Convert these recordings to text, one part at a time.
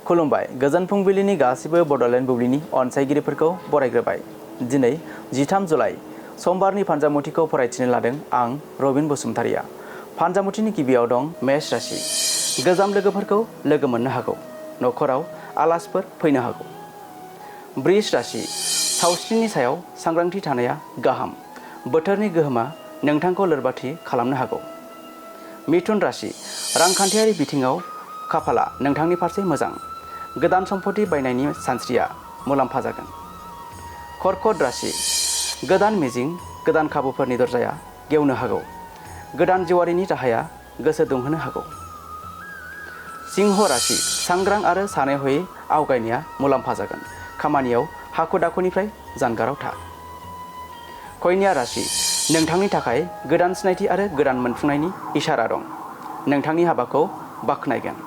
खुलुमबाय गोजोन फुंबिलिनि गासिबो बड'लेण्ड बुब्लिनि अनसायगिरिफोरखौ बरायग्रोबाय। दिनै 13 जुलाइ समबारनि फान्जामुथिखौ फरायथिनो लादों आं रबिन बसुमतारिया। फान्जामुथिनि गिबियाव दं मेष राशि। गोजाम लोगोफोरखौ लोगो मोननो हागौ। न'खराव आलासिफोर फैनो हागौ। वृष राशि। सावस्रिनि सायाव सांग्रांथि थानाया गाहाम। बोथोरनि गोहोमा नोंथांखौ लोरबांथि खालामनो हागौ। मिथुन राशि। रांखान्थियारि बिथिङाव खाफाला नोंथांनि फारसे मोजां। गोदान सम्पति बायनायनि सानस्रिया मुलाम्फा जागोन। कर्कट राशि। गोदान मिजिं गोदान खाबुफोरनि दरजाया गेवनो हागौ। गोदान जिउआरिनि राहाया गोसो दुंहोनो हागौ। सिंह राशि। सांग्रां आरो सानै हयै आवगायनाया मुलाम्फा जागोन। खामानियाव हाखु दाखुनिफ्राय जानगाराव था। कन्या राशि। नोंथांनि थाखाय गोदान सिनायथि आरो गोदान मोनफुंनायनि इसारा दं। नोंथांनि हाबाखौ बाख्नायगोन।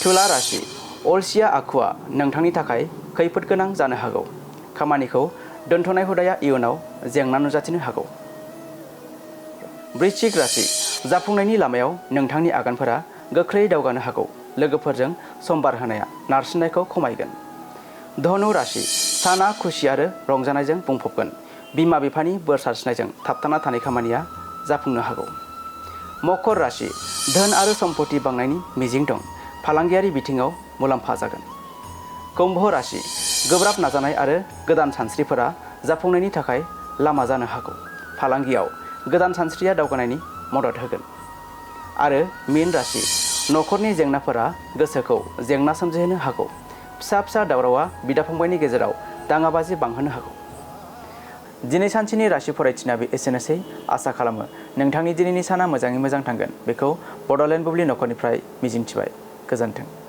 तुला राशि। अलसिया आखुआ नोंथांनि थाखाय खैफोद गोनां जानो हागौ। खामानिखौ दोनथ'नाय हुदाया इयुनाव जेंना नुजाथिनो हागौ। वृश्चिक राशि। जाफुंनायनि लामायाव नोंथांनि आगानफोरा गोख्रै दावगानो हागौ। लोगोफोरजों सम बारहोनाया नारसिननायखौ खमायगोन। धनु राशि। साना खुसि आरो रंजानायजों बुंफबगोन। बिमा बिफानि बोर सारस्रिनायजों थाबथाना थानाय खामानिया जाफुंनो हागौ। मकर राशि। धोन आरो सम्पति बांनायनि मिजिं दं। फालांगियारि बिथिङाव मुलाम्फा जागोन। कुम्भ राशि। गोब्राब नाजानाय आरो गोदान सानस्रिफोरा जाफुंनायनि थाखाय लामा जानो हागौ। फालांगियाव गोदान सानस्रिया दावगानायनि मदद होगोन। आरो मीन राशि। न'खरनि जेंनाफोरा गोसोखौ जेंना सोमजिहोनो हागौ। फिसा फिसा दावरावआ बिदा फंबायनि गेजेराव दाङाबाजि बांहोनो हागौ। दिनै सानसेनि राशि फरायथिनाया एसेनोसै। आसा खालामो नोंथांनि दिनैनि साना मोजाङै मोजां थांगोन। बेखौ बड'लेण्ड बुब्लि नखरनिफ्राय मिजिंथिबाय। गोजोन्थों।